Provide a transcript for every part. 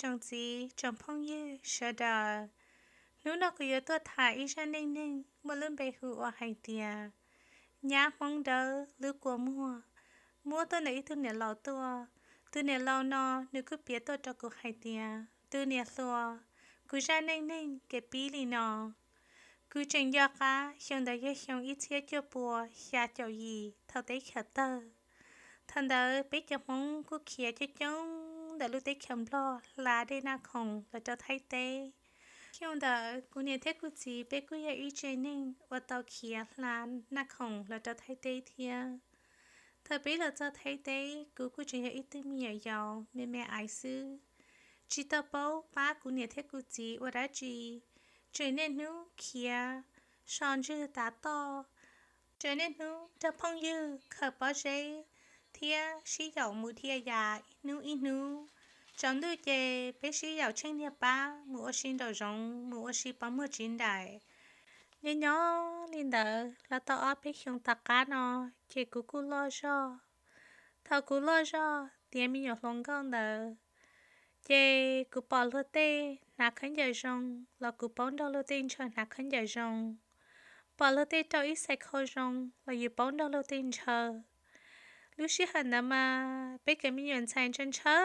tsoom txiv tsoom phooj ywg sawv daws. Hnub no kuv yuav tuaj tham ib zaj neej neeg muaj lub npe hu ua hais tias nyab Hmoob dawb lub kua muag, muab tuaj ntawm ib tug niam laus tuaj. Tus niam laus no nws kuj piav tuaj rau kuv hais tias tus niam hluas, kuv zaj neej neeg kev pib li no. Kuv tseem nco qab xyoo ntawd yog xyoo ib txhiab cuaj pua xya caum yim thaum teb chaws tawg. Thaum ntawd peb cov Hmoob kuj khiav coob coob ntawm lub teb chaws Nplog hla dej Naj Khoom los rau Thaib teb. Xyoo ntawd kuv niam thiab kuv txiv peb kuj yog ib tsev neeg uas tau khiav hla Naj Khoom los rau Thaib teb thiab. Thaum peb los txog Thaib teb kuv kuj tseem yog ib tug me nyuam yaus me me aiv xwb, tsis tau paub pab kuv niam thiab kuv txiv ua dab tsi, tseem niaj hnub khiav so ntswg tav toj, tseem niaj hnub nrog phooj ywg khaws pob zeb thiab sib yaum mus dhia yas ib hnub ib hnub. Tsaus ntuj ces peb sib yaum tsheej niag pab mus ua si nraum zoov mus ua si pov muag tsis nraim. Nyob nyob li ntawd los tau ob peb xyoos tom qab no ces kuv kuj loj zog. Thaum kuv loj zog tiav me nyuam hluas nkauj ntawd ces kuv pom luag tej hnav khaub ncaws zoo los kuv paub nrog luag tej ntshaw hnav khaub ncaws zoo, pom luag tej rau ib xais khau zoo los yus paub nrog luag tej ntshaw. Lub sij hawm ntawd mas peb cov me nyuam ntxhais ntshaw ntshaw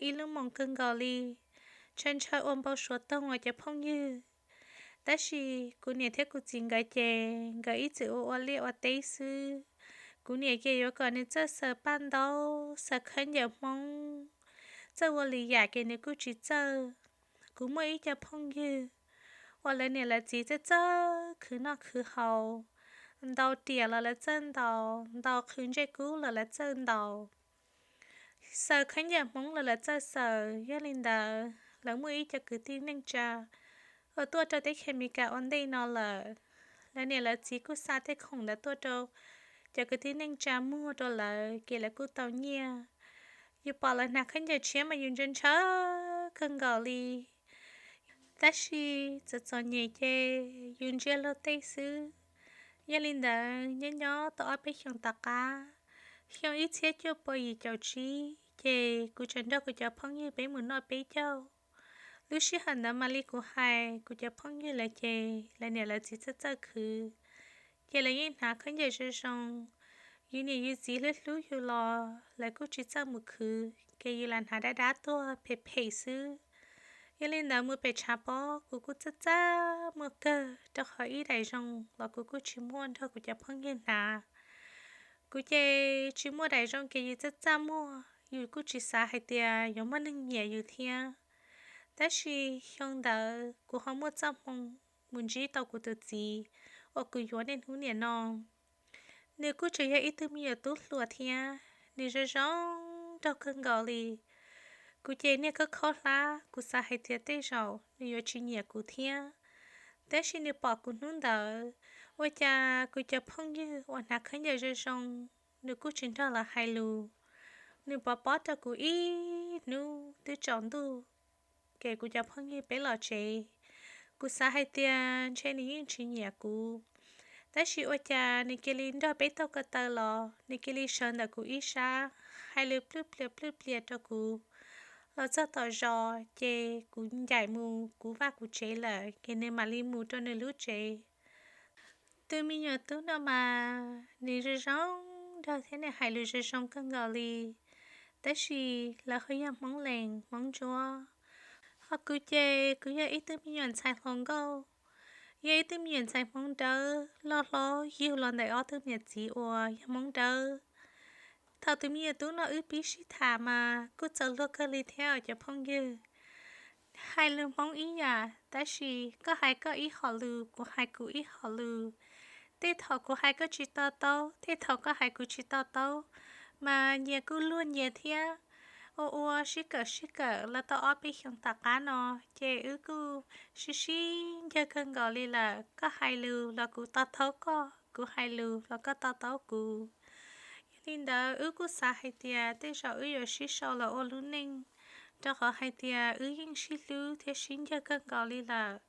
ib lub moos kawg nkaus li, ntshaw ntshaw ua npau suav toog uas cov phooj ywg. Tab sis kuv niam thiab kuv txiv nkawd ces nkawd ib txwm ua ua liaj ua teb xwb. Kuv niam ces yuav kom nws txawj xaws paj ntaub xaws khaub ncaws Hmoob, txawj ua lwm yam ces nws kuj tsis txawj. Kuv muaj ib co phooj ywg uas lawv niam lawv txiv txawj txawj khwv noj khwv haus, ntaus riam los lawv txawj ntaus, ntaus qhwv ntsej kub los lawv txawj ntaus, xaws khaub ncaws Hmoob los lawv txawj xaws. Yog li ntawd lawv muaj ib co kwv tij neej tsa uas tuaj rau teb chaws Amelikas ua ntej no lawm. Lawv niam lawv txiv kuj xa tej khoom ntawd tuaj rau cov kwv tij neej tsa muag rau lawv ces lawv kuj tau nyiaj. Yus pom lawv hnav khaub ncaws tshiab mas yus ntshaw ntshaw kawg nkaus li. Tab sis txom txom nyem ces yus ntsia luag tej xwb. Yog li ntawd nyob nyob tau ob peb xyoos tom qab, xyoo ib txhiab cuaj pua yim caum tsib ces kuv tseem nrog kuv cov phooj ywg peb mus noj peb caug. Lub sij hawm ntawd mam li kuv hais kuv cov phooj ywg lawv ces lawv niam lawv txiv txawj txawj khwv, ces lawv yeej hnav khaub ncaws zoo zoo. Yus niam yus txiv hlub hlub yus los lawv kuj tsis txawj mus khwv ces yus lam hnav dab dab tuag phem phem xwb. Yog li ntawd mus pem tshav pob kuv kuj txaj txaj muag kawg rau qhov ib daim zoo los kuv kuj tsis muaj nrog kuv cov phooj ywg hnav. Kuv ces tsis muaj daim zoo ces yus txaj txaj muag, yus kuj tsis xav hais tias yuav muaj neeg nyiam yus thiab. Tab sis xyoo ntawd kuv ho muaj txoj hmoo mus ntsib tau kuv tus txiv uas kuv yuav niaj hnub nim no. Nws kuj tseem yog ib tug me nyuam tub hluas thiab, nws zoo zoo nraug kawg nkaus li. Kuv ces niag khaub khaub hlab, kuv xav hais tias tej zaum nws yuav tsis nyiam kuv thiab. Tab sis nws pom kuv hnub ntawd, ua cas kuv cov phooj ywg uas hnav khaub ncaws zoo zoo, nws kuj tsis nrog lawv hais lus. Nws pov pob rau kuv ib hnub twb tsaus ntuj, ces kuv cov phooj ywg peb los tsev. Kuv xav hais tias ntshe nws yeej tsis nyiam kuv, tab sis ua cas nws cia li nrog peb taug ko taw los, nws cia li sawv ntawm kuv ib sab, hais lus plwj plias plwj plias rau kuv. Los txog tom zos ces kuv ncaim mus kuv vaj kuv tsev lawm ces nws mam li mus rau nws lub tsev. Tus me nyuam tub no mas nws zoo zoo nraug thiab nws hais lus zoo zoo kawg nkaus li, tab sis lawv ho yog Hmoob Lees Hmoob Ntsuab. Ho kuv ces kuv yog ib tug me nyuam ntxhais hluas nkauj, yog ib tug me nyuam ntxhais Hmoob Dawb loj hlob yug los ntawm ob tug niam txiv uas yog Hmoob Dawb. Thaum tus me nyuam tub no wb pib sib tham mas kuj txaus luag kawg li thiab os cov phooj ywg. Hais lus Hmoob ib yam, tab sis koj hais koj ib hom lus, kuv hais kuv ib hom lus. Tej thaum kuv hais koj tsis to taub, tej thaum koj hais kuv tsis to taub, mas nyias kuj luag nyias thiab. Ua ua sib kawm sib kawm los tau ob peb xyoos tom qab no, ces wb kuj sib sib ncawg kawg nkaus li lawm. Koj hais lus los kuv to taub koj, kuv hais lus los koj to taub kuv. Yog li ntawd wb kuj xav hais tias tej zaum wb yuav sib sau los ua lub neej, rau qhov hais tias wb yeej sib hlub thiab sib ncawg kawg nkaus li lawm.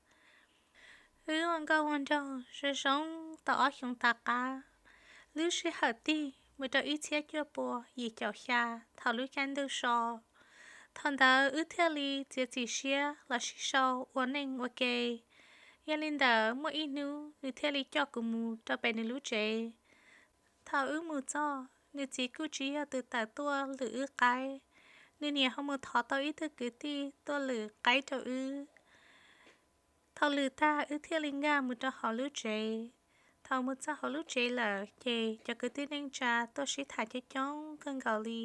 Wb ua nkauj ua nraug zoo zoo tau ob xyoos tom qab, lub sij hawm tig mus rau ib txhiab cuaj pua yim caum xya thaum lub caij ntuj so, Thaum ntawd wb thiaj li txiav txim siab los sib sau ua neej ua ke. Yog li ntawd muaj ib hnub nws thiaj li coj kuv mus rau pem nws lub tsev. Thaum wb mus txog, nws txiv kuj tsis yog tus tawm tuaj lwm wb qaib, nws niam ho mus thov tau ib tug kwv tij tuaj lwm qaib rau wb. Thaum lwm tag wb thiaj li nkag mus rau hauv lub tsev. Thaum mus txog hauv lub tsev lawm ces cov kwv tij neej tsa tuaj sib tham coob coob kawg nkaus li,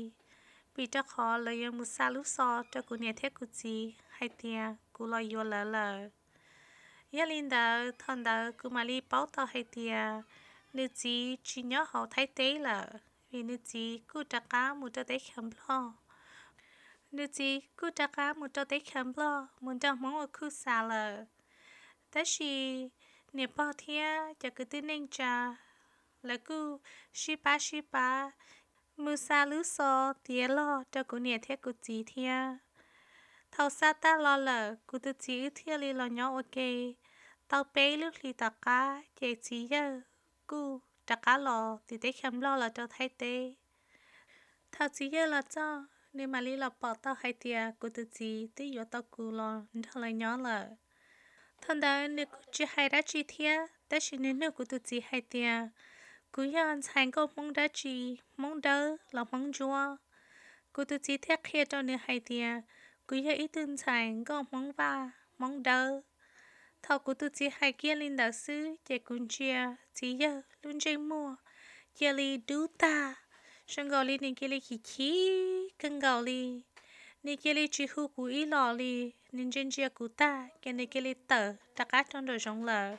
vim rau qhov lawv yuav mus xa lub xov rau kuv niam thiab kuv txiv hais tias kuv los yuav lawv lawm. Yog li ntawd thaum ntawd kuv mam li paub tau hais tias nws txiv tsis nyob hauv Thaib teb lawm, vim nws txiv kuj rov qab mus rau teb chaws Nplog. Nws txiv kuj rov qab mus rau teb chaws Nplog mus nrog Hmoob ua khub xav lawm. Tab sis niam pog thiab cov kwv tij neej tsa lawv kuj sib pab sib pab mus xa lub xov tiav log rau kuv niam thiab kuv txiv thiab. Thaum xa tag los lawm kuv tus txiv wb thiaj li los nyob ua ke. Tau peb lub hlis tom qab ces txiv yawg kuj rov qab los tim teb chaws Nplog los rau Thaib teb. Thaum txiv yawg los txog nws mam li los pom tau hais tias kuv tus txiv twb yuav tau kuv los nrog lawv nyob lawm. Thaum ntawd nws kuj tsis hais dab tsi thiab, tab sis nws nug kuv tus txiv hais tias kuv yog ntxhais nkauj Hmoob dab tsi, Hmoob Dawb los Hmoob Ntsuab. Kuv tus txiv thiaj qhia rau nws hais tias kuv yog ib tug ntxhais nkauj Hmoob Vaj, Hmoob Dawb. Thaum kuv tus txiv hais kiag li ntawd xwb ces kuv ntsia txiv yawg lub ntsej muag cia li dub tag, zoo nkaus li nws cia li chim chim kawg nkaus li. Nws cia li tsis hu kuv ib los li, nws ntsia ntsia kuv tag ces nws cia li tawm rov qab rau nraum zoov lawm.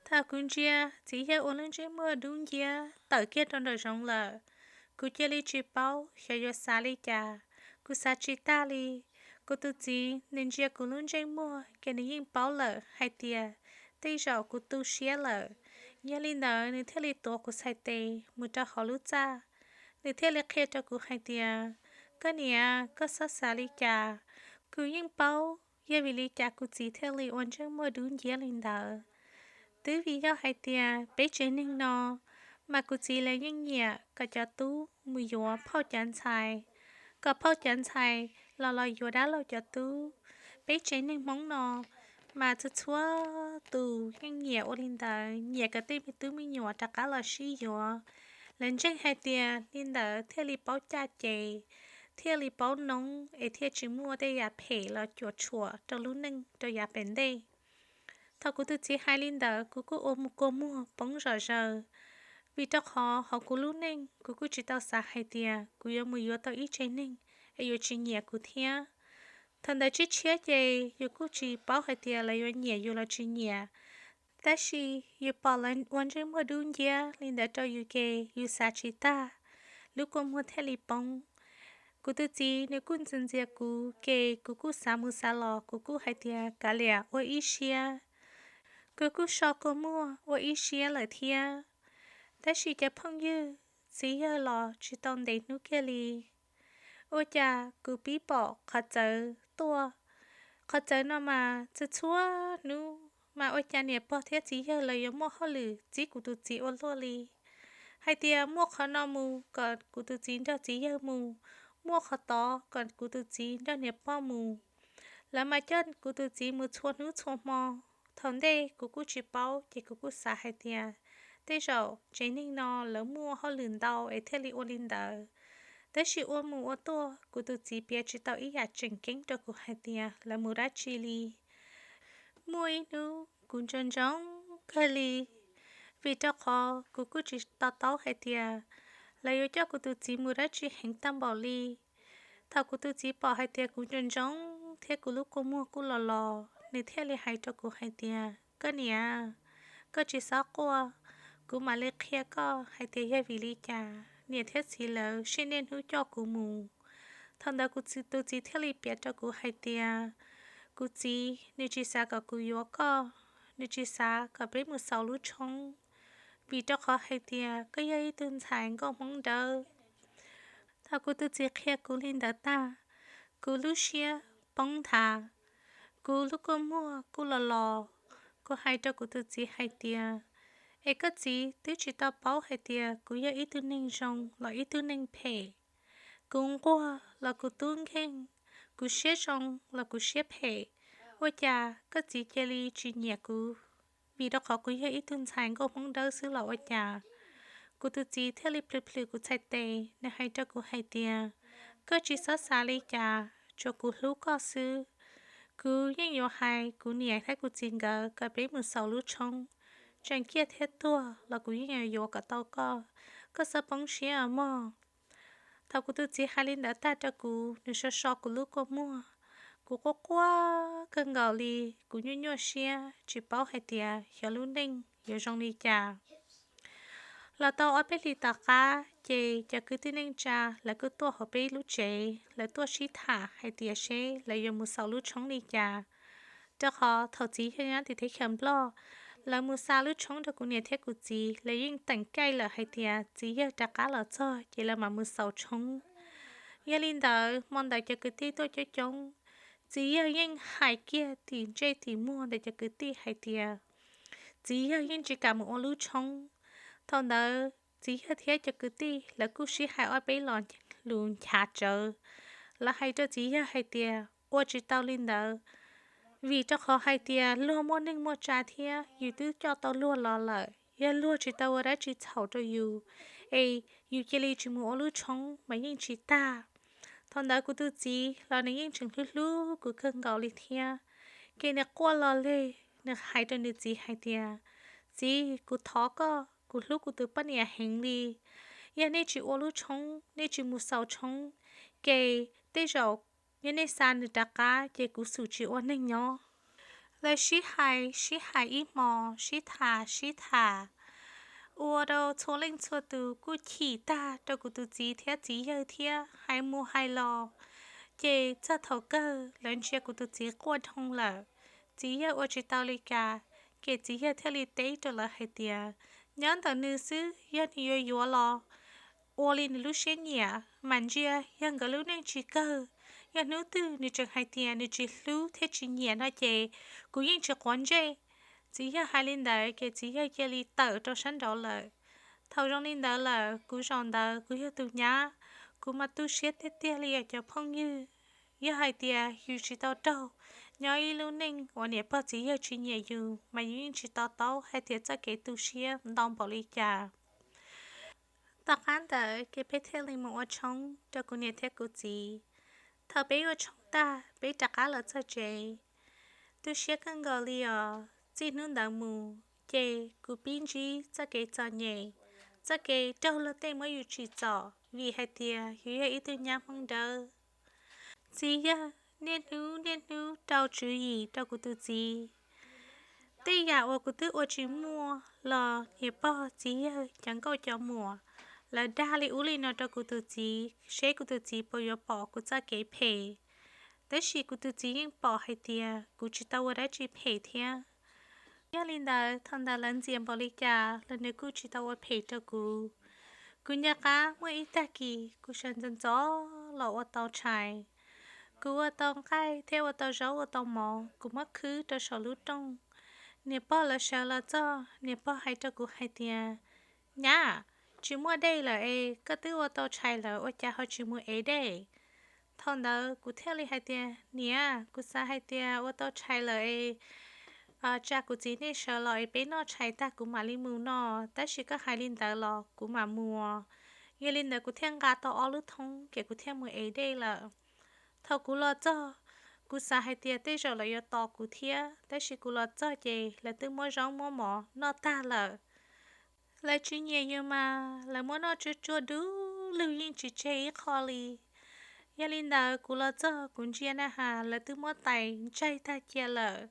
Thaum kuv ntsia txiv yawg ua lub ntsej muag dub nciab tawm kiag rau nraum zoov lawm, kuv cia li tsis paub xyov yuav xav li cas, kuv xav tsis tag li. Kuv tus txiv nws ntsia kuv lub ntsej muag ces nws yeej paub lawm hais tias tej zaum kuv tu siab lawm. Yog li ntawd nws thiaj li tuav kuv txhais tes mus rau hauv lub txaj. Nws thiaj li qhia rau kuv hais tias, koj niam, koj txhob xav li cas. Kuv yeej paub yog vim li cas kuv txiv thiaj li ua ntsej muag dub nciab li ntawd. Twb vim yog hais tias peb tsev neeg no mas kuv txiv lawv yeej nyiam kom cov tub mus yuav phauj cov ntxhais, kom phauj cov ntxhais los los yuav dab laug cov tub. Peb tsev neeg Hmoob no mas txhua txhua tus yeej nyiam ua li ntawd, nyiam kom tej me tub me nyuam rov qab los sib yuav. Lawv ntseeg hais tias li ntawd thiaj li paub caj ces, thiaj li paub noob es thiaj tsis muaj tej yam phem los cuam tshuam rau lub neej rau yav pem ntej. Thaum kuv tus txiv hais li ntawd kuv kuj ua mus kua muag poob zom zaws, vim rau qhov hauv kuv lub neej kuv kuj tsis tau xav hais tias kuv yuav mus yuav tau ib tsev neeg es yuav tsis nyiam kuv thiab. Thaum ntawd tshiab tshiab ces yus kuj tsis paub hais tias lawv yuav nyiam yus los tsis nyiam, tab sis yus pom lawv ua ntsej muag dub nciab li ntawd rau yus ces yus xav tsis tag, lub kua muag thiaj li poob. Kuv tus txiv nws kuj ntxias ntxias kuv ces kuv kuj xav mus xav los kuv kuj hais tias kav liam ua ib siab. Kuv kuj so kua muag ua ib siab lawm thiab. Tab sis cov phooj ywg txiv yawg los tsis tau ntev hnub kiag li, ua cas kuv pib pom qhov txawv tuaj. Qhov txawv no mas txhua txhua hnub mas ua cas niam pog thiab txiv yawg lawv yuav muaj hauj lwm txib kuv tus txiv ua luaj li, hais tias muaj qhov no mus kom kuv tus txiv nrog txiv yawg mus, muaj qhov tod kom kuv tus txiv nrog niam pog mus. Lawv mas coj kuv tus txiv mus txhua hnub txhua hmo. Thaum ntej kuv kuj tsis paub ces kuv kuj xav hais tias tej zaum tsev neeg no lawv muaj hauj lwm ntau es thiaj li ua li ntawd. Tab sis ua mus ua tuaj kuv tus txiv piav tsis tau ib yam tseem ceeb rau kuv hais tias lawv mus dab tsi li. Muaj ib hnub kuv ntsoov ntsoov kawg li, vim rau qhov kuv kuj tsis to taub hais tias lawv yuav coj kuv tus txiv mus dab tsi heev tag npaum li. Thaum kuv tus txiv pom hais tias kuv ntsoov ntsoov thiab kuv lub kua muag kuj los los, nws thiaj li hais rau kuv hais tias, koj niam, koj tsis txhob quaj, kuv mam li qhia koj hais tias yog vim li cas niam thiab txiv lawv sib niaj hnub coj kuv mus. Thaum ntawd kuv tus txiv thiaj li piav rau kuv hais tias, kuv txiv nws tsis xav kom kuv yuav koj, nws tsis xav kom peb mus xaus lub tshoob, vim rau qhov hais tias koj yog ib tug ntxhais nkauj Hmoob Dawb. Thaum kuv tus txiv qhia kuv li ntawd tag, kuv lub siab poob nthav, kuv lub kua muag kuj los los. Kuv hais rau kuv tus txiv hais tias, es koj txiv twb tsis tau paub hais tias kuv yog ib tug neeg zoo los ib tug neeg phem. Kuv nquag los kuv tub nkeeg, kuv siab zoo los kuv siab phem, ua cas koj txiv cia li tsis nyiam kuv, vim rau qhov kuv yog ib tug ntxhais nkauj Hmoob dawb xwb los ua cas? Kuv tus txiv thiaj li plhws plhws kuv txhais tes, nws hais rau kuv hais tias, koj tsis txhob xav li cas, tsuas kuv hlub koj xwb. Kuv yeej yuav hais kuv niam thiab kuv txiv nkawd kom peb mus xaus lub tshoob, tseem ciaj thiab tuag los kuv yeej yuav yuav kom tau koj. Koj txhob poob siab os mog. Thaum kuv tus txiv hais li ntawd tag rau kuv, nws so so kuv lub kua muag. Kuv quaj quaj kawg nkaus li, kuv nyuaj nyuaj siab tsis paub hais tias xyov lub neej yuav zoo li cas. Los tau ob peb hlis tom qab ces cov kwv tij neej tsa lawv kuj tuaj hauv peb lub tsev, lawv tuaj sib tham hais tias seb lawv yuav mus xaus lub tshoob li cas. Rau qhov thaum txiv yawg nyob tim teb chaws Nplog, lawv mus xa lub tshoob rau kuv niam thiab kuv txiv, lawv yeej teem caij lawm hais tias txiv yawg rov qab los txog ces lawv mam mus xaus tshoob. Yog li ntawd hmo ntawd cov kwv tij tuaj coob coob, txiv yawg yeej hais kiag tim ntsej tim muag ntawm cov kwv tij hais tias txiv yawg yeej tsis kam mus ua lub tshoob. Thaum ntawd txiv yawg thiab cov kwv tij lawv kuj sib hais ob peb lo lus nchav tsawv. Lawv hais rau txiv yawg hais tias ua tsis tau li ntawd, vim rau qhov hais tias luag muaj neej muaj tsa thiab yus twb coj tau luag los lawm, yog luag tsis tau ua dab tsi txhaum rau yus, es yus cia li tsis mus ua lub tshoob mas yeej tsis tag. Thaum ntawd kuv tus txiv los nws yeej tseem hlub hlub kuv kawg nkaus li thiab. Ces nws quaj los leg, nws hais rau nws txiv hais tias, txiv, kuv thov koj, kuv hlub kuv tus poj niam heev li. Yog nej tsis ua lub tshoob, nej tsis mus xaus tshoob, ces tej zaum yog nej xa nws rov qab ces kuv xum tsis ua neeg nyob. Lawv sib hais sib hais ib hmos, sib tham sib tham, ua rau txhua leej txhua tus kuj chim tag rau kuv tus txiv thiab txiv yawg thiab, hais mus hais los. Ces txog thaum kawg lawv ntsia kuv tus txiv quaj dhau lawm, txiv yawg ua tsis tau li cas, ces txiv yawg thiaj li teb rau lawv hais tias, nyob ntawm nws xwb, yog nws yuav yuav los ua li nws lub siab nyiam, mam ntsia yog nkawd lub neej tsis kawg. Yog hnub twg nws tseem hais tias nws tsis hlub thiab tsis nyiam no ces kuv yeej tsis quav ntsej. Txiv yawg hais li ntawd ces txiv yawg cia li tawm rau sab nraud lawm. Thaum zoo li ntawd lawm, kuv zaum ntawd kuv yog tus nyab, kuv mas tu siab tiag tiag li os cov phooj ywg. Yog hais tias yus tsis tau raug nyob ib lub neej uas niam pog txiv yawg tsis nyiam yus mas yus yeej tsis to taub hais tias txoj kev tu siab ntau npaum li cas. Tom qab ntawd ces peb thiaj li mus ua tshoob rau kuv niam thiab kuv txiv. Thaum peb ua tshoob tag, peb rov qab los txog tsev, tu siab kawg nkaus li os. Txij hnub ntawd mus ces kuv pib ntsib txoj kev txom nyem, txoj kev raug luag tej muab yus tsim txom vim hais tias yus yog ib tug nyab Hmoob dawb. Txiv yawg niaj hnub niaj hnub rau tswv yim rau kuv tus txiv. Tej yam uas kuv twb ua tsis muaj los niam pog txiv yawg cov nkauj cov muam lawv dag li ub li no rau kuv tus txiv, seb kuv tus txiv puas yuav pom kuv txoj kev phem. Tab sis kuv tus txiv yeej pom hais tias kuv tsis tau ua dab tsi phem thiab. Yog li ntawd thaum ntawd lawv ntxias npaum li cas los nws kuj tsis tau ua phem rau kuv. Kuv nco qab muaj ib tag kis kuv sawv ntxov ntxov los ua tau tshais. Kuv ua tau nqaij thiab ua tau zaub ua tau mov, kuv muab khwb rau saum lub rooj. Niam pog lawv sawv los txog, niam pog hais rau kuv hais tias, nyab, tsis muaj dej lawm es koj twb ua tau tshais lawm ua cas ho tsis mus ev dej? Thaum ntawd kuv thiaj li hais tias, niam, kuv xav hais tias ua tau tshais lawm es tsam kuv txiv nej sawv los es peb noj tshais tag kuv mam li mus no, tab sis koj hais li ntawd los kuv mam mus. Yog li ntawd kuv thiaj nqa tau ob lub thoob ces kuv thiaj mus ev dej lawm. Thaum kuv los txog, kuv xav hais tias tej zaum lawv yuav tos kuv thiab, tab sis kuv los txog ces lawv twb muab zaub muab mov noj tag lawm. Lawv tsis nyiam yus mas lawv muab noj tsuag tsuag du lug yeej tsis tseg ib qho li. Yog li ntawd kuv los txog kuv ntsia na has lawv twb muab tais ntsaig tag cia lawm.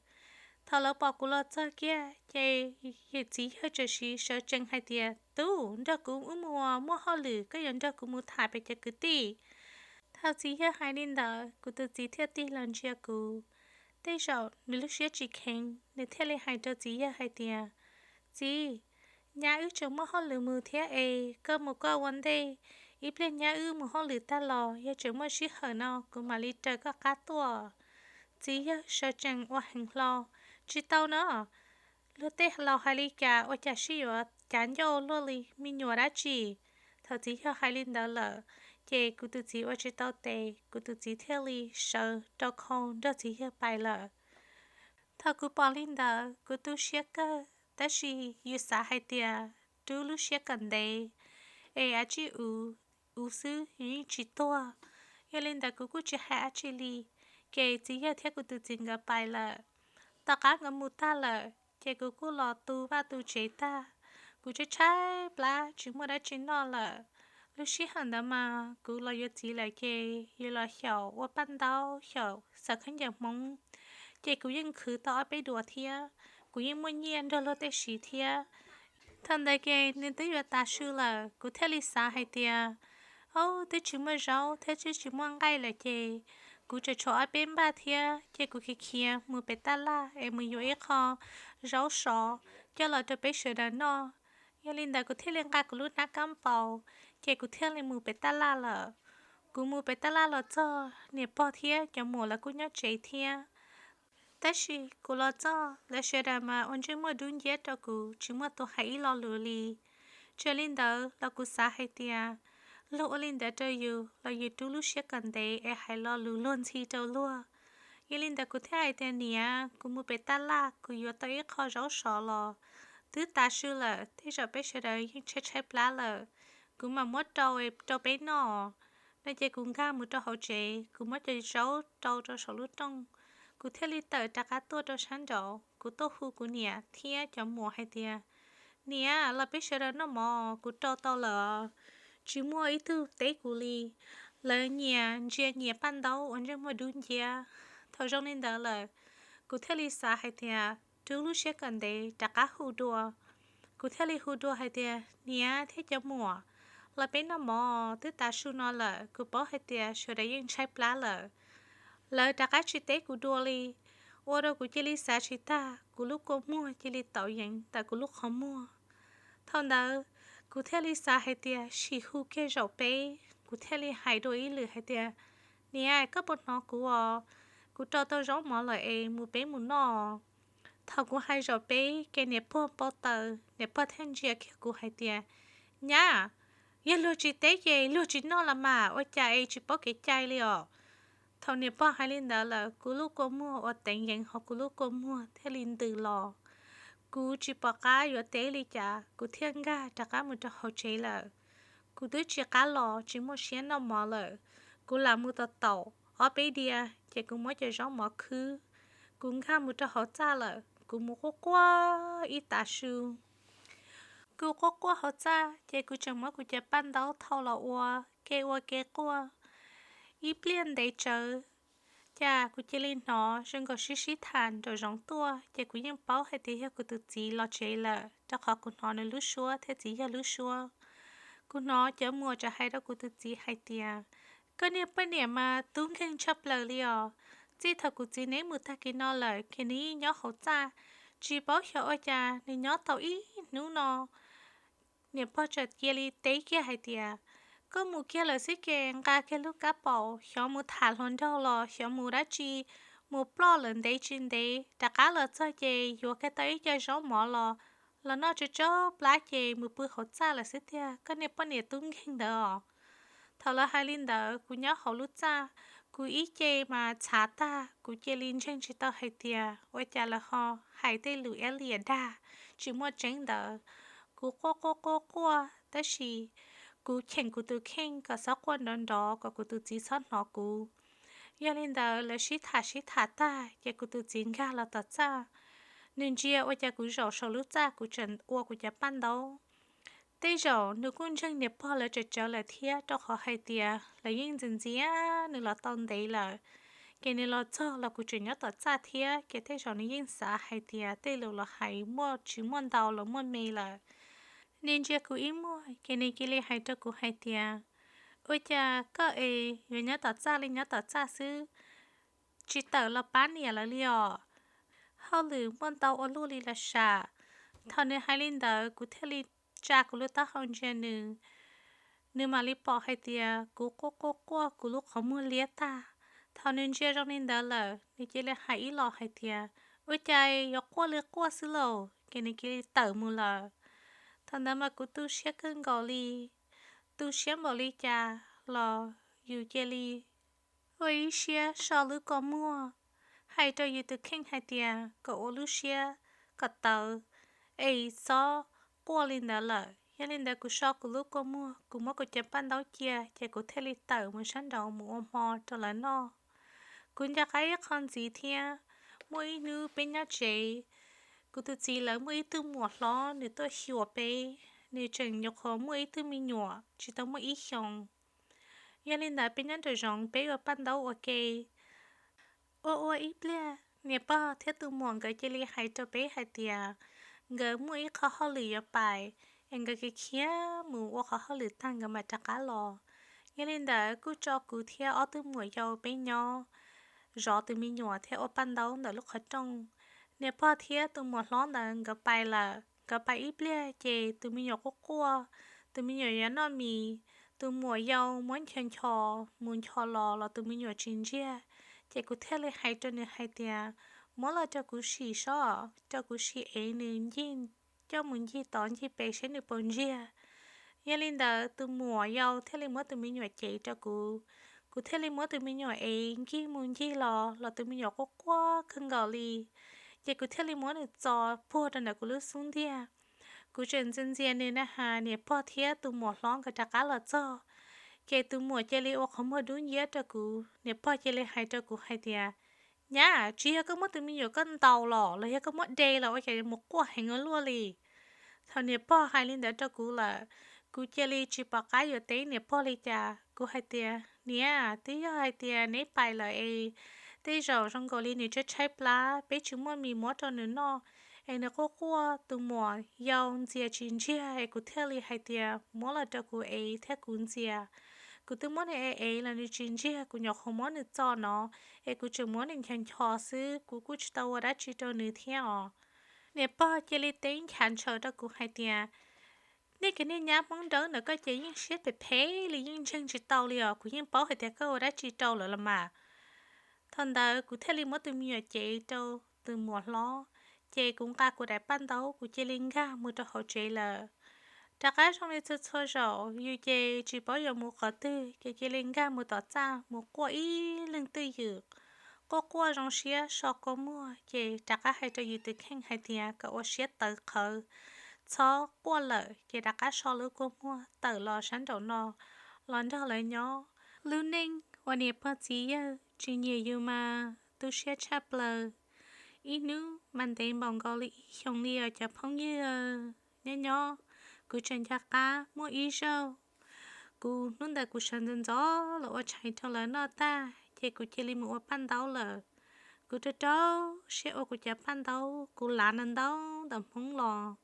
Thaum lawv pom kuv los txog kiag ces yawm txiv yawg txawm sawv tsees hais tias, tub, nrog kuv wb mus muaj hauj lwm, koj yuav nrog kuv mus tham pem cov kwv tij. Thaum txiv yawg hais li ntawd kuv tus txiv thiaj tig los ntsia kuv. Tej zaum nws lub siab tsis kheev, nws thiaj li hais rau txiv yawg hais tias, txiv, nyab wb tseem muaj hauj lwm mus thiab es koj mus koj ua ntej, ib pliag nyab wb mus hauj lwm tag los yog tseem muaj sij hawm no kuv mam li raws koj qab tuaj. Txiv yawg sawv tsees ua heev hlo, tsis tau no, luag tej laus hais li cas ua cas sib yuav cav ncauj luaj li me nyuam dab tsi. Thaum txiv yawg hais li ntawd lawm, ces kuv tus txiv ua tsis tau tes, kuv tus txiv thiaj li sawv rau khau nrog txiv yawg pais lawm. Thaum kuv pom li ntawd kuv tu siab kawg, tab sis yus xav hais tias rub lub siab kom ntev, es a tsij uv, uv xwb yus yeej tsis tuag. Yog li ntawd kuv kuj tsis hais dab tsi li, ces txiv yawg thiab kuv tus txiv nkawd pais lawm. Tom qab nkawd mus tag lawm ces kuv kuj los tu vaj tu tsev tag, kuv tshaib tshaib plab tsis muaj dab tsi noj lawm. Lub sij hawm ntawd mas kuv los yuav txiv lawm ces yus los xyaum ua paj ntaub xyaum xaws khaub ncaws Hmoob, ces kuv yeej khwv tau ob peb duas thiab, kuv yeej muaj nyiaj nrog luag tej siv thiab. Thaum ntawd ces nws twb yuav tav su lawm, kuv thiaj li xav hais tias, Au, twb tsis muaj zaub thiab twb tsis muaj nqaij lawm ces kuv tseem tshuav ob peb npaj thiab, ces kuv khiav khiav mus pem taj laj es mus yuav ib qho zaub sov coj los rau peb sawv daws noj. Yog li ntawd kuv thiaj li nqa kuv lub hnab kab npaus, ces kuv thiaj li mus pem taj laj lawm. Kuv mus pem taj laj los txog, niam pog thiab cov muam lawv kuj nyob tsev thiab. Tab sis kuv los txog, lawv sawv daws mas ua ntsej muag dub nciab rau kuv, tsis muaj tus hais ib lo lus li. Txawm li ntawd los kuv xav hais tias, luag ua li ntawd rau yus los yus rub lub siab kom ntev es hais lo lus luag ntxhi rau luag. Yog li ntawd kuv thiaj hais tias, Niam, kuv mus pem taj laj kuv yuav tau ib qho zaub sov los, twb tav su lawm, tej zaum peb sawv daws yeej tshaib tshaib plab lawm, kuv mam muab rau rau peb noj. No ces kuv nkag mus rau hauv tsev, kuv muab cov zaub rau rau saum lub rooj, kuv thiaj li tawm rov qab tuaj rau sab nraud, kuv tuaj hu kuv niam thiab cov muam hais tias, Niam, los peb sawv daws noj mov, kuv rau tau lawm, tsis muaj ib tug teb kuv li. Lawv nyias ntsia nyias paj ntaub ua ntsej muag dub nciab. Thaum zoo li ntawd lawm, kuv thiaj li xav hais tias rub lub siab kom ntev rov qab hu dua. Kuv thiaj li hu dua hais tias, Niam thiab cov muam, los peb noj mov, twb tav su no lawm, kuv paub hais tias sawv daws yeej tshaib plab lawm. Lawv rov qab tsis teb kuv dua li, ua rau kuv cia li xav tsis tag, kuv lub kua muag cia li tauv yeev ntawm kuv lub qhov muag. Thaum ntawd kuv thiaj li xav hais tias sim hu kiag zaum peb, kuv thiaj li hais dua ib lwm hais tias, Niam, koj puas hnov kuv os? Kuv rau tau zaub mov lawm es mus peb mus noj. Thaum kuv hais zaum peb ces niam pog npau taws, niam pog thiaj ntsia kiag kuv hais tias, Nyab, yog luag tsis teb ces luag tsis noj los mas, ua cas es tsis paub kev cai li os? Thaum niam pog hais li ntawd lawm, kuv lub kua muag uas teev yeev hauv kuv lub kua muag thiaj li ntws los. Kuv tsis pom qab yuav teb li cas, kuv thiaj nkag rov qab mus rau hauv tsev lawm. Kuv twb tsis qab los, tsis muaj siab noj mov lawm. Kuv lam mus tom taum ob peb diav ces kuv muab cov zaub mov khwb, kuv nkag mus rau hauv txaj lawm. Kuv mus quaj quaj ib tav su. Kuv quaj quaj hauv txaj ces kuv tseem muab kuv cov paj ntaub thau los ua ke ua ke quaj ib pliag ntev tsawv. Cas kuv cia li hnov zoo nkaus sib sib tham nraum zoov tuaj, ces kuv yeej paub hais tias yog kuv tus txiv los tsev lawm, rau qhov kuv hnov nws lub suab thiab txiv yawg lub suab. Kuv hnov cov muam tseem hais rau kuv tus txiv hais tias, Koj niag poj niam mas tub nkeeg tshaj plaws li os. Txij thaum kuv txiv neb mus tag kis no lawm ces nws yeej nyob hauv txaj, tsis paub xyov ua cas nws nyob tau ib hnub no. Niam pog tseem cia li teb kiag hais tias, Koj mus kiag lawm xwb ces nqa kiag lub kab paus, xyov mus tham hluas nraug los xyov mus dab tsi, mus ploj lawm ntev tsis ntev, rov qab los txog ces yuav kiag tau ib co zaub mov los, los noj tsau tsau plab ces mus pw hauv txaj lawm xwb tiag, koj niag poj niam tub nkeeg ntawd os. Thaum lawv hais li ntawd, kuv nyob hauv lub txaj, kuv ib ce mas txhav tag, kuv cia li ntseeg tsis tau hais tias ua cas lawv ho hais tej lus iab liam dag tsis muaj tseeb ntawd. Kuv quaj quaj quaj quaj, tab sis kuv cheem kuv tus kheej kom txhob quaj nrov nrov kom kuv tus txiv txhob hnov kuv. Yog li ntawd, lawv sib tham sib tham tag ces kuv tus txiv nkag los tom txaj. Nws ntsia ua cas kuv zaum saum lub txaj, kuv tseem ua kuv cov paj ntaub. Tej zaum nws kuj ntseeg niam pog lawv tsawv tsawv lawm thiab, rau qhov hais tias lawv yeej ntxias ntxias nws los tau ntev lawm. Ces nws los txog los kuv tseem nyob tom txaj thiab, ces tej zaum nws yeej xav hais tias tej lus los hais muaj tsis muaj ntau los muaj me lawm. Nws ntsia kuv ib muag ces nws cia li hais rau kuv hais tias, Ua cas koj es yuav nyob tom txaj li nyob tom txaj xwb, tsis tawm los pab niam lawv li os? Hauj lwm muaj ntau ua luaj li los sam. Thaum nws hais li ntawd, kuv thiaj li tsa kuv lub taub hau ntsia nws. Nws mam li pom hais tias kuv quaj quaj quaj, kuv lub qhov muag liab tag. Thaum nws ntsia zoo li ntawd lawm, nws cia li hais ib los hais tias, Ua cas yuav quaj li quaj xwb lauj? Ces nws cia li tawm mus lawm. Thaum ntawd mas kuv tu siab kawg nkaus li, tu siab npaum li cas los yus cia li ua ib siab so lub kua muag, hais rau yus tus kheej hais tias kom ua lub siab kom tawv, es txhob quaj li ntawd lawm. Yog li ntawd kuv so kuv lub kua muag, kuv muab kuv cov paj ntaub cia, ces kuv thiaj li tawm mus sab nraud mus ua hmo rau lawv noj. Kuv nco qab ib qho ntxiv thiab, muaj ib hnub peb nyob tsev, kuv tus txiv lawv muaj ib tug muam hlob nws tuaj xyuas peb, nws tseem nyuam qhuav muaj ib tug me nyuam tsis tau muaj ib xyoos. Yog li ntawd peb nyob nraum zoov peb ua paj ntaub ua ke. Ua ua ib pliag niam pog thiab tus muam nkawd cia li hais rau peb hais tias nkawd muaj ib qho hauj lwm yuav pais, es nkawd khiav khiav mus ua qhov hauj lwm tag nkawd mam rov qab los. Yog li ntawd kuj tso kuv thiab ob tug muam yau peb nyob zov tus me nyuam thiab ua paj ntaub ntawm lub qhov rooj. Niam pog thiab tus muam hlob ntawd nkawd pais lawm, nkawd pais ib pliag ces tus me nyuam quaj quaj, tus me nyuam yuav noj mis, tus muam yau muab nchos nchos mus nchos los los tus me nyuam tsis ntsiag. Ces kuv thiaj li hais rau nws hais tias, muab los rau kuv sim sob, rau kuv sim ev nws ncig, coj mus ncig tod ncig pem seb nws puas ntsiag. Yog li ntawd tus muam yau thiaj li muab tus me nyuam cev rau kuv, kuv thiaj li muab tus me nyuam ev ncig mus ncig los los tus me nyuam quaj quaj kawg nkaus li. Ces kuv thiaj li muab nws txo puag rau ntawm kuv lub xub ntiag. Kuv tseem ntxias ntxias nws na has niam pog thiab tus muam hlob nkawd rov qab los txog. Ces tus muam cia li ua qhov muag dub nciab rau kuv, niam pog cia li hais rau kuv hais tias, nyab, tsis yog koj muab tus me nyuam koj ntaus los los yog koj muab de los ua cas yuav mus quaj heev ua luaj li? Thaum niam pog hais li ntawd rau kuv lawm, kuv cia li tsis pom qab yuav teb niam pog li cas. Kuv hais tias, niam, twb yog hais tias neb pais lawm es tej zaum zoo nkaus li nws tshaib tshaib plab, peb tsis muaj mis muab rau nws noj, es nws quaj quaj, tus muam yau ntxias tsis ntsiag es kuv thiaj li hais tias muab los rau kuv ev thiab kuv ntxias. Kuv twb muab nws ev ev los nws tsis ntsiag, kuv nyuam qhuav muab nws txo no, es kuv tseem muab nws nchos nchos xwb, kuv kuj tsis tau ua dab tsi rau nws thiab os. Niam pog cia li teb nchav ntshaw rau kuv hais tias, nej cov niag nyab Hmoob Dawb ntawm koj ces yeej siab phem phem li, yeej ntseeg tsis tau li os, kuv yeej paub hais tias koj ua dab tsi rau lawv los mas. Thaum ntawd kuv thiaj li muab tus me nyuam cev rau tus muam hlob, ces kuv nqa kuv daim paj ntaub kuv cia li nkag mus rau hauv tsev lawm. Rov qab zoo li txhua txhua zaus, yus ces tsis paub yuav mus qhov twg, ces cia li nkag mus tom txaj mus quaj ib leeg twj ywm, quaj quaj zoo siab so kua muag, ces rov qab hais rau yus tus kheej hais tias kom ua siab tawv qhawv, txhob quaj lawm, ces rov qab so lub kua muag tawm los sab nraum no los nrog lawv nyob. Lub neej uas niam pog txiv yawg tsis nyiam yus mas tu siab tshaj plaws. Ib hnub mas ntev npaum nkaus li ib xyoos li os cov phooj ywg. Nyob nyob, kuv tseem nco qab muaj ib zaug, kuv hnub ntawd kuv sawv ntxov ntxov los ua tshais rau lawv noj tag, ces kuv cia li mus ua paj ntaub lawm. Kuv rau rau siab ua kuv cov paj ntaub, kuv lav ntau ntau ntawm Hmoob los.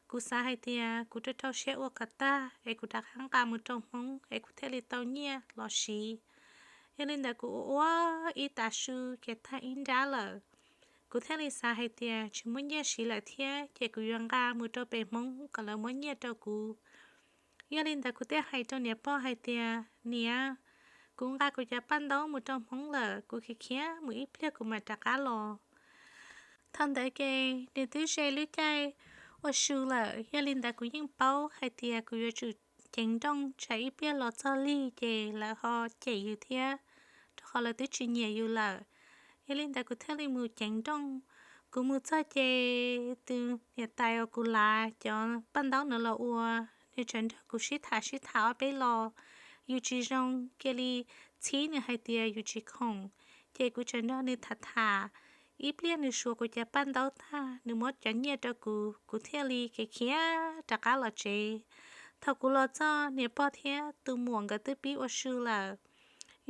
Kuv xav hais tias kuv rau rau siab ua kom tag es kuv rov qab nqa mus rau Hmoob es kuv thiaj li tau nyiaj los siv. Yog li ntawd kuv ua ua ib tav su ces tag ib nrab lawm. Kuv thiaj li xav hais tias tsis muaj nyiaj siv lawm thiab, ces kuv yuav nqa mus rau pem Hmoob kom lawv muab nyiaj rau kuv. Yog li ntawd kuv thiaj hais rau niam pog hais tias, niam, kuv nqa kuv cov paj ntaub mus rau Hmoob lawm, kuv khiav khiav mus ib pliag kuv mam rov qab los. Thaum ntawd ces nws twb ze lub caij ua su lawm, yog li ntawd kuv yeej paub hais tias kuv yuav tsum ceev nrooj tsam ib pliag los txog lig ces lawv ho cem yus thiab, rau qhov lawv twb tsis nyiam yus lawm. Yog li ntawd kuv thiaj li mus ceev nrooj. Kuv mus txog ces tus niam tais uas kuv lav cov paj ntaub no los ua, nws tseem nrog kuv sib tham sib tham ob peb los. Yus tsis zoo, cia li txhib nws hais tias yus tsis khoom, ces kuv tseem nrog nws tham tham. Ib pliag nws suav kuv cov paj ntaub tag, nws muab cov nyiaj rau kuv, kuv thiaj li khiav khiav rov qab los tsev. Thaum kuv los txog, niam pog thiab tus muam nkawd twb pib ua su lawm.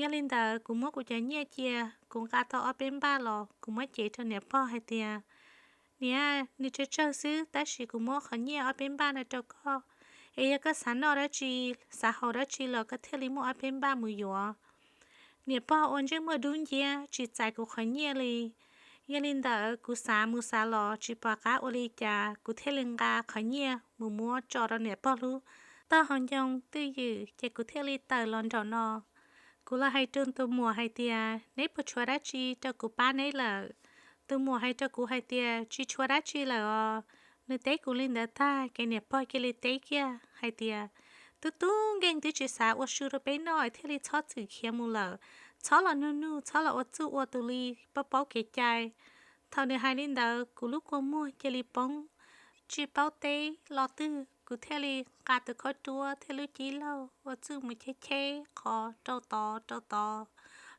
Yog li ntawd kuv muab kuv cov nyiaj cia, kuv nqa tau ob peb npaj los kuv muab cev rau niam pog hais tias, niam, nws tsawg tsawg xwb tab sis kuv muab qhov nyiaj ob peb npaj no rau koj, es yog koj xav noj dab tsi, xav haus dab tsi los koj thiaj li muaj ob peb npaj mus yuav. Niam pog ua ntsej muag dub nciab tsis txais kuv qhov nyiaj li. Yog li ntawd kuv xav mus xav los tsis pom qab ua li cas, kuv thiaj li nqa qhov nyiaj mus muab tso rau niam pog lub taub hau ncoo twj ywm ces kuv thiaj li tawm los nraum no. Kuv los hais rau tus muam hais tias, neb puas tshuav dab tsi rau kuv pab neb lawm? Tus muam hais rau kuv hais tias, tsis tshuav dab tsi lawm os. Nws teb kuv li ntawd tag ces niam pog cia li teb kiag hais tias, Tub tub nkeeg twb tsis xav ua su rau peb noj thiaj li txhob txwm khiav mus lawm, txhob los nug nug, txhob los ua txuj ua tus li paub paub kev cai. Thaum nws hais li ntawd kuv lub kua muag cia li poob, tsis paub teb los twg, kuv thiaj li nqa tus khaub ruab thiab lub cib laug ua txuj mus cheb cheb qhov rau tod rau tod.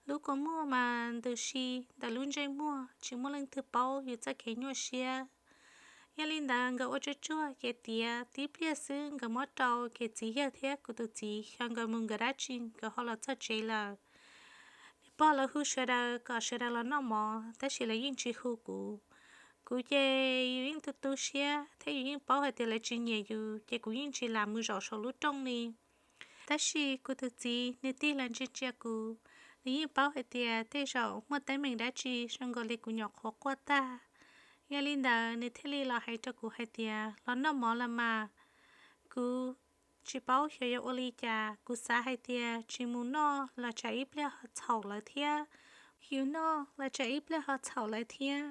Lub kua muag mas ntws si ntawm lub ntsej muag, tsis muaj leej twg paub yus txoj kev nyuaj siab. Yog li ntawd nkawd ua tsuag tsuag ces tiav tib pliag xwb nkawd muab rau ces txiv yawg thiab kuv tus txiv xyov nkawd mus nkawd dab tsi nkawd ho los txog tsev lawm. Niam pog lawv hu sawv daws kom sawv daws los noj mov tab sis lawv yeej tsis hu kuv. Kuv ces yus yeej tu tu siab thiab yus yeej paub hais tias lawv tsis nyiam yus ces kuv yeej tsis lam mus zaum saum lub rooj li. Tab sis kuv tus txiv nws tig los ntsia ntsia kuv, nws yeej paub hais tias tej zaum muaj teeb meem dab tsi zoo nkaus li kuv nyuam qhuav quaj tag. Yog li ntawd nws thiaj li los hais rau kuv hais tias los noj mov los mas. Kuv tsis paub xyov yuav ua li cas, kuv xav hais tias tsis mus noj los tsam ib pliag ho txhaum lawv thiab, yus noj los tsam ib pliag ho txhaum lawv thiab,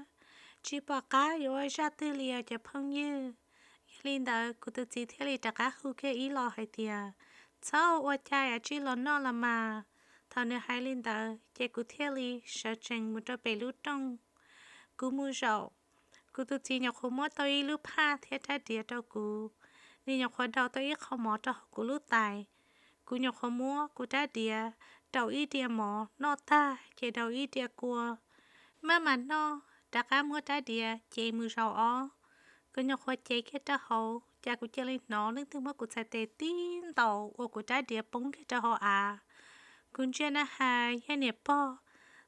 tsis pom qab yuav ua zaj twg li os cov phooj ywg. Yog li ntawd kuv tus txiv thiaj li rov qab hu kiag ib los hais tias txhob ua cas, tsij los noj los mas. Thaum nws hais li ntawd ces kuv thiaj li sawv tsees mus rau pem lub rooj. Kuv mus zaum, kuv tus txiv nyuam qhuav muab tau ib lub phaj thiab rab diav rau kuv. Nws nyuam qhuav daus tau ib qho mov rau hauv kuv lub tais. Kuv nyuam qhuav muab kuv rab diav rau ib diav mov noj tag ces daus ib diav kua. Maj mam noj rov qab muab rab diav ces mus zaum ob. Kuv nyuam qhuav cev kiag rau hauv cas kuv cia li hnov leej twg muab kuv txhais tes tib ntaus ua kuv rab diav poob kiag rau hauv av. Kuv ntsia na has yog niam pog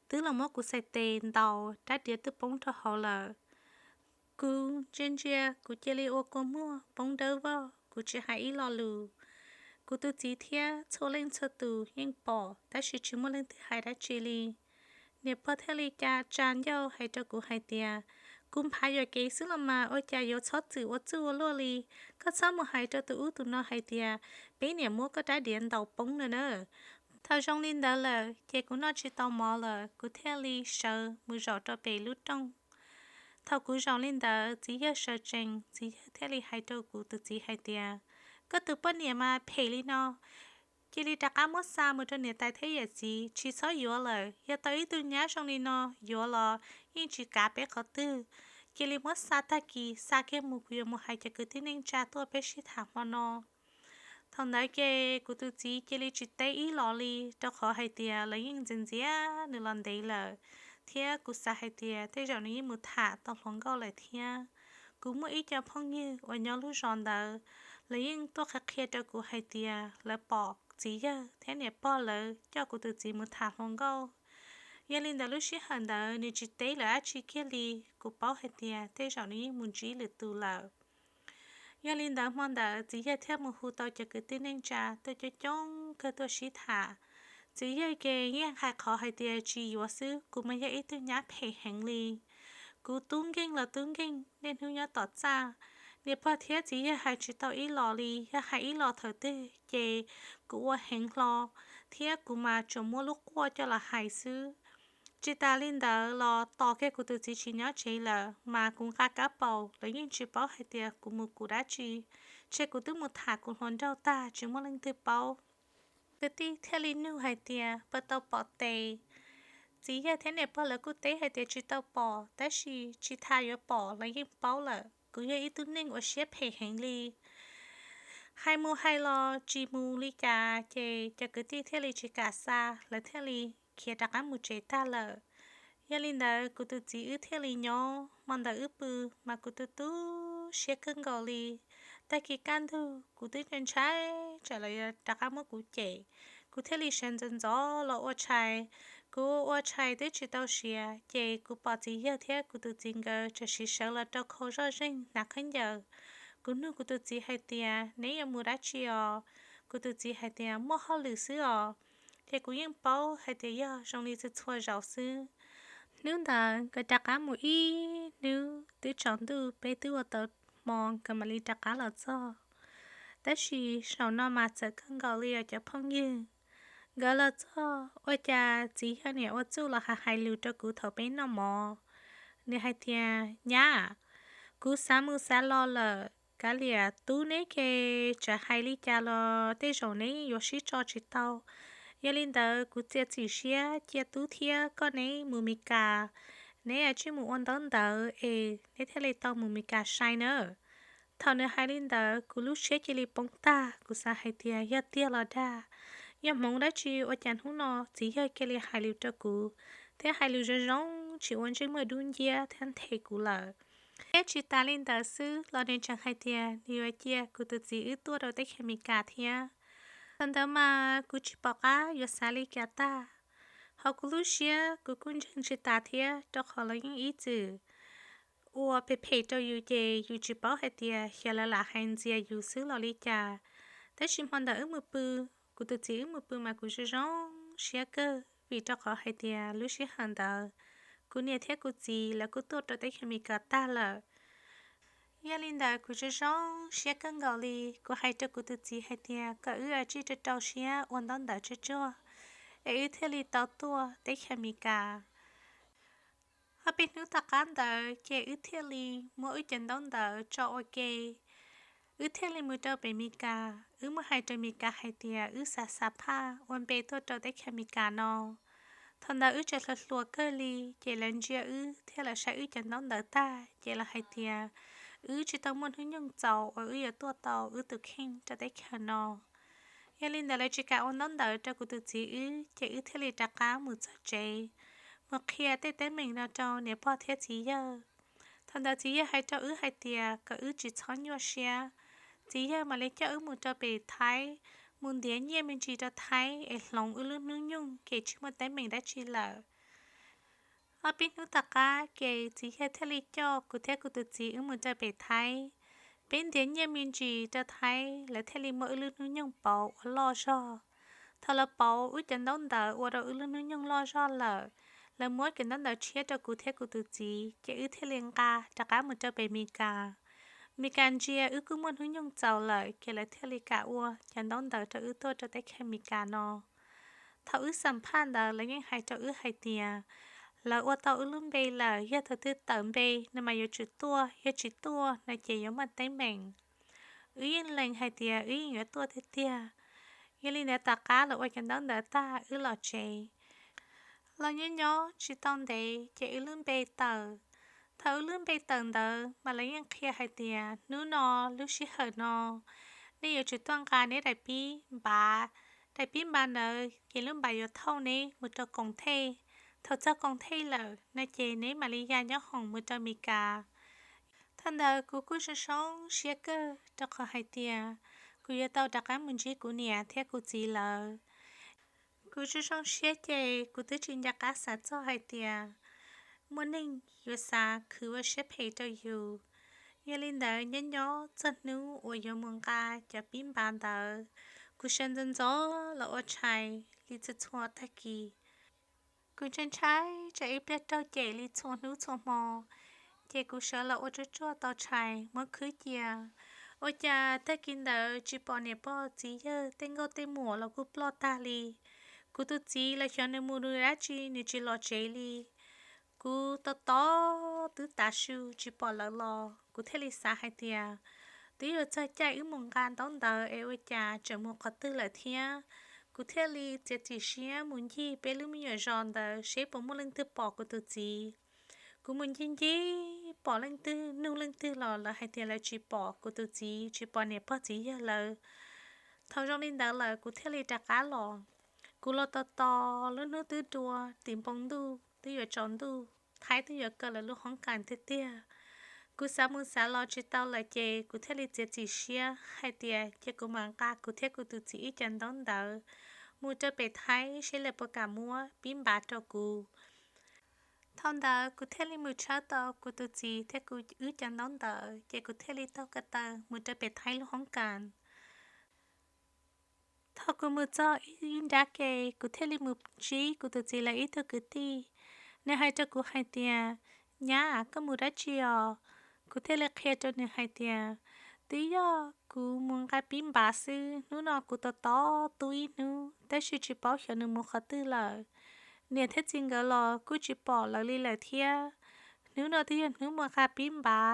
twb los muab kuv txhais tes ntaus rab diav twb poob rau hauv lawm. Kuv ntsia ntsia kuv cia li ua kua muag poob dawb vog, kuv tsis hais ib lo lus. Kuv tus txiv thiab txhua leej txhua tus yeej pom tab sis tsis muaj leej twg hais dab tsi li. Niam pog thiaj li ca tsa ncauj hais rau kuv hais tias, kuv nphav yuam kev xwb los mas ua cas yuav txhob txwm ua txuj ua luaj li. Koj txhob mus hais rau tus ub tus no hais tias peb niam muab koj rab diav ntaus poob no na. Thaum zoo li ntawd lawm ces kuv noj tsis tau mov lawm kuv thiaj li sawv mus zaum rau pem lub rooj. Thaum kuv zaum li ntawd txiv yawg sawv tsees, txiv yawg thiaj li hais rau kuv tus txiv hais tias, koj tus poj niam mas phem li no, cia li rov qab muab xa mus rau niam tais thiab yawm txiv, tsis txhob yuav lawm. Yog tau ib tug nyab zoo li no yuav los yeej tsis kav peb qhov twg. Cia li muab xa tag kis xa kiag mus, kuv yuav mus hais cov kwv tij neej tsa tuaj peb sib tham hmo no. Thaum ntawd ces kuv tus txiv cia li tsis teb ib los li, rau qhov hais tias lawv yeej ntxias ntxias nws los ntev lawm, thiab kuv xav hais tias tej zaum nws yeej mus tham tau hluas nkauj lawm thiab. Kuv muaj ib co phooj ywg uas nyob lub zos ntawd, lawv yeej tuaj qhia qhia rau kuv hais tias lawv pom txiv yawg thiab niam pog lawv coj kuv tus txiv mus tham hluas nkauj. Yog li ntawd lub sij hawm ntawd nws tsis teb lawv dab tsi kiag li, kuv paub hais tias tej zaum nws yeej mus ntsib lwm tus lawm. Yog li ntawd hmo ntawd txiv yawg thiaj mus hu tau cov kwv tij neej tsa tuaj coob coob kawg tuaj sib tham. Txiv yawg ces yeej hais qhov hais tias tsis yuav xwb, kuv mas yog ib tug nyab phem heev li. Kuv tub nkeeg los tub nkeeg, niaj hnub nyob tom txaj. Niam pog thiab txiv yawg hais tsis tau ib los li, yog hais ib los thaum twg ces kuv ua heev hlo, thiab kuv mas tsuas muab lub quaj coj los hais xwb. Tsis tas li ntawd los tos kiag kuv tus txiv tsis nyob tsev lawm mas kuv nqa kab paus, lawv yeej tsis paub hais tias kuv mus kuv dab tsi. Ntshe kuv twb mus tham kuv hluas nraug tag tsis muaj leej twg paub. Kwv tij thiaj li nug hais tias puas tau pom tes. Txiv yawg thiab niam pog lawv kuj teb hais tias tsis tau pom, tab sis tsis tas yuav pom los yeej paub lawm, kuv yog ib tug neeg uas siab phem heev li. Hais mus hais los tsis mus li cas ces cov kwv tij thiaj li tsis kam xa, lawv thiaj li khiav rov qab mus tsev tag lawm. Yog li ntawd kuv tus txiv wb thiaj li nyob, hmo ntawd wb pw mas kuv tu tu siab kawg nkaus li. Tag kis kaj ntug kuv twb ntshai tsam lawv rov qab muab kuv cem, kuv thiaj li sawv ntxov ntxov los ua tshais. Kuv ua tshais twb tsis tau siav ces kuv pom txiv yawg thiab kuv tus txiv nkawd txawm siv sawv los rau khau zoj zeeg hnav khaub ncaws. Kuv nug kuv tus txiv hais tias neb yuav mus dab tsi os? Kuv tus txiv hais tias muaj hauj lwm xwb os. Ces kuv yeej paub hais tias yog zoo li txhua txhua zaus xwb. Hnub ntawd nkawd rov qab mus ib hnub, twb tsaus ntuj peb twb ua tau hmo nkawd mam li rov qab los txog. Tab sis zaum no mas txawm kawg nkaus li os cov phooj ywg. Nkawd los txog ua cas txiv yawg niam ua txuj los hais hais lus rau kuv thaum peb noj mov. Nws hais tias nyab, kuv xav mus xav los lawm, kav liam tub neb ke, txawm hais li cas los tej zaum neb yuav sib tso tsis tau. Yog li ntawd kuv txiav txim siab cia tub thiab koj neb mus Mes Kas, neb tsij mus ua ntaub ntawv es neb thiaj li tau mus Mes Kas sai na. Thaum nws hais li ntawd kuv lub siab cia li poob tag, kuv xav hais tias yog tiag los dag. Yog hmoov dab tsi ua cas hnub no txiv yawg cia li hais lus rau kuv thiab hais lus zoo zoo tsis ua ntsej muag dub nciab thiab nthe kuv lawm. Thiab tsis tas li ntawd xwb los nws tseem hais tias nws yuav cia kuv tus txiv wb tuaj rau teb chaws Mes Kas thiab. Thaum ntawd mas kuv tsis pom qab yuav xav li cas tag. Hauv kuv lub siab kuv kuj ntseeg tsis tas thiab, rau qhov lawv yeej ib txwm ua phem phem rau yus ces yus tsis paub hais tias xyov lawv lam hais ntxias yus xwb los li cas. Tab sis hmo ntawd wb mus pw, kuv tus txiv wb mus pw mas kuv zoo zoo siab kawg vim rau qhov hais tias lub sij hawm ntawd kuv niam thiab kuv txiv lawv kuj tuaj rau teb chaws Mes Kas tag lawm. Yog li ntawd kuv zoo zoo siab kawg nkaus li. Kuv hais rau kuv tus txiv hais tias kom wb tsij rau rau siab ua ntaub ntawv tsuag tsuag es wb thiaj li tau tuaj teb chaws Mes Kas. Ob peb hnub tom qab ntawd ces wb thiaj li muab wb cov ntaub ntawv tso ua ke, wb thiaj li mus rau pem Mes Kas. Wb muab hais rau Mes Kas hais tias wb xav xa phaj ua npe tuaj rau teb chaws Mes Kas no. Thaum ntawd wb tseem hluas hluas kawg li, ces lawv ntsia wb thiab lawv saib wb cov ntaub ntawv tag ces lawv hais tias wb tsis tau muaj hnub nyoog txaus uas wb yuav tuaj tau wb tus kheej rau teb chaws no. Yog li ntawd lawv tsis kam ua ntaub ntawv rau kuv tus txiv wb, ces wb thiaj li rov qab mus txog tsev, mus qhia tej teeb meem no rau niam pog thiab txiv yawg. Thaum ntawd txiv yawg hais rau wb hais tias kom wb tsis txhob nyuaj siab, txiv yawg mam li coj wb mus rau pem Thaib, mus ntiav nyiaj me ntsis rau Thaib es hloov wb lub hnub nyoog ces tsis muaj teeb meem dab tsi lawm. Ob peb hnub tom qab ces txiv yawg thiaj li coj kuv thiab kuv tus txiv wb mus rau pem Thaib. Peb ntiav nyiaj me ntsis rau Thaib, lawv thiaj li muab wb lub hnub nyoog pauv ua loj zog. Thaum lawv pauv wb cov ntaub ntawv ua rau wb lub hnub nyoog loj zog lawm, lawv muab cov ntaub ntawv tshiab rau kuv thiab kuv tus txiv, ces wb thiaj li nqa rov qab mus rau pem Mes Kas. Mes Kas ntsia wb kuj muaj hnub nyoog txaus lawm, ces lawv thiaj li kam ua cov ntaub ntawv rau wb tuaj rau teb chaws Mes Kas no. Thaum wb xam phaj ntawd lawv yeej hais rau wb hais tias lawv ua tau wb lub npe lawm, yog thaum twg tawm npe no mas yuav tsum tuaj, yog tsis tuaj no ces yuav muaj teeb meem. Wb yeej lees hais tias wb yeej yuav tuaj tiag tiag. Yog li ntawd tom qab lawv ua cov ntaub ntawv tag wb los tsev. Los nyob nyob tsis tau ntev ces wb lub npe tawm. Thaum wb lub npe tawm ntawd mas lawv yeej qhia hais tias hnub no, lub sij hawm no, nej yuav tsum tuaj nqa neb daim pib npav. Daim pib npav ntawd ces lub npav yuav thauj neb mus rau koom thej. Thaum txog koom thej lawm no ces neb mam li ya nyob hoom mus rau Mes Kas. Thaum ntawd kuv kuj zoo zoo siab kawg rau qhov hais tias kuv yuav tau rov qab mus ntsib kuv niam thiab kuv txiv lawv. Kuv zoo zoo siab ces kuv twb tsis nco qab xav txog hais tias muaj neeg yuav xav khwv ua siab phem rau yus. Yog li ntawd nyob nyob txog hnub uas yuav mus nqa cov pib npav ntawd, kuv sawv ntxov ntxov los ua tshais li txhua txhua tag kis. Kuv ntshai ntshai tsam ib pliag raug cem li txhua hnub txhua hmo, ces kuv sawv los ua tsuag tsuag tau tshais muab khwb cia. Ua cas tag kis ntawd tsis pom niam pog txiv yawg tej nkauj tej muam los kuj ploj tag li. Kuv tus txiv los xyov nws mus dab tsi nws tsis los tsev li. Kuv tos tos twb tav su tsis pom lawv los, kuv thiaj li xav hais tias twb yuav txog caij wb mus nqa ntaub ntawv es ua cas tseem mus qhov twg lawm thiab. Kuv thiaj li txiav txim siab mus ncig peb lub me nyuam zos ntawd seb puas muaj leej twg pom kuv tus txiv. Kuv mus ncig ncig pom leej twg nug leej twg los lawv hais tias lawv tsis pom kuv tus txiv, tsis pom niam pog txiv yawg lawv. Thaum zoo li ntawd lawm kuv thiaj li rov qab los. Kuv los tos tos lub hnub twb dua, tim npoo ntuj twb yuav tsaus ntuj, Thaib twb yuav kaw lawv lub hoob kas tiag tiag. Kuv xav mus xav los tsis tau lawm ces kuv thiaj li txiav txim siab hais tias cia kuv mam nqa kuv thiab kuv tus txiv ib co ntaub ntawv mus rau pem Thaib seb lawv puas kam muab pib npav rau kuv. Thaum ntawd kuv thiaj li mus tshawb tau kuv tus txiv thiab kuv wb cov ntaub ntawv ces kuv thiaj li taug ko taw mus rau pem Thaib lub hoob kas. Thaum kuv mus txog ib nrab ke, kuv thiaj li mus ntsib kuv tus txiv lawv ib tug kwv tij. Nws hais rau kuv hais tias, Nyab, koj mus dab tsi os? Kuv thiaj li qhia rau nws hais tias, Twb yog kuv mus nqa pib npav xwb, hnub no kuv tos tos tub ib hnub tab sis tsis paub xyov nws mus qhov twg lawm. Niam thiab txiv nkawd los kuj tsis pom lawv li lawm thiab. Hnub no twb yog hnub mus nqa pib npav,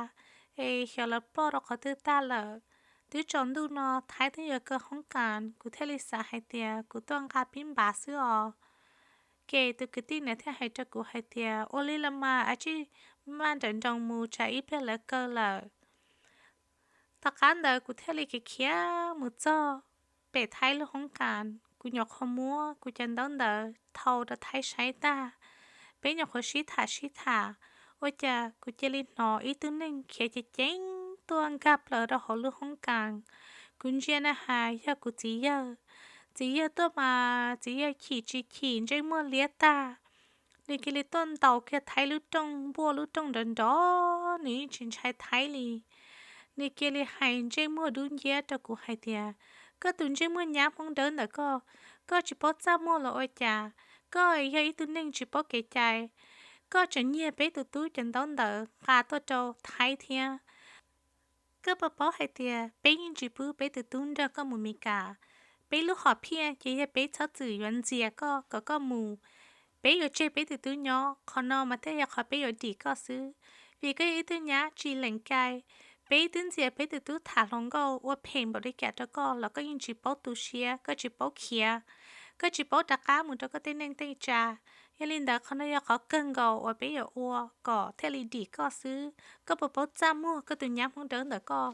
es xyov lawv ploj rau qhov twg tag lawm. Twb tsaus ntuj no Thaib twb yuav kaw hoob kas, kuv thiaj li xav hais tias kuv tuaj nqa pib npav xwb os. Ces tus kwv tij ntawd thiaj hais rau kuv hais tias, ua li los mas ua tib maj nrawm nroos mus tsam ib pliag lawv kaw lawm. Tom qab ntawd kuv thiaj li khiav khiav mus txog pem Thaib lub hoob kas, kuv nyuam qhuav muab kuv cov ntaub ntawv thau rau Thaib saib tag, peb nyuam qhuav sib tham sib tham, ua cas kuv cia li hnov ib tug neeg khiav ceev ceev tuaj nkag plaws rau hauv lub hoob kas. Kuv ntsia na has yog kuv txiv yawg. Txiv yawg tuaj mas txiv yawg chim tsis chim, ntsej muag liab tag. Nws cia li tuaj ntaus kiag Thaib lub rooj, npuaj lub rooj nrov nrov, nws yeej tsis ntshai Thaib li. Nws cia li hais ntsej muag dub nciab rau kuv hais tias, koj tus ntsej muag nyab Hmoob dawb ntawm koj, koj tsis paub txaj muag los ua cas? Koj yog ib tug neeg tsis paub kev cai, koj tseem nyiag peb tus tub cov ntaub ntawv nqa tuaj rau Thaib thiab. Koj puas paub hais tias peb yeej tsis pub peb tus tub nrog koj mus Mes Kas? Peb lub hom phiaj ces yog peb txhob txwm yuav ntxias koj kom koj mus, peb yuav tseg peb tus tub nyob. Qhov no mas thiaj yog qhov peb yuav dim koj xwb, vim koj yog ib tug nyab tsis lees cai. Peb twb ntxias peb tus tub tham hluas nkauj ua phem npaum li cas rau koj los koj yeej tsis paub tu siab, koj tsis paub khiav, koj tsis paub rov qab mus rau koj tej neej tej tsa. Yog li ntawd qhov no yog qhov kawg nkaus uas peb yuav ua kom thiaj li dim koj xwb. Koj puas paub txaj muag koj tus nyab Hmoob dawb ntawm koj?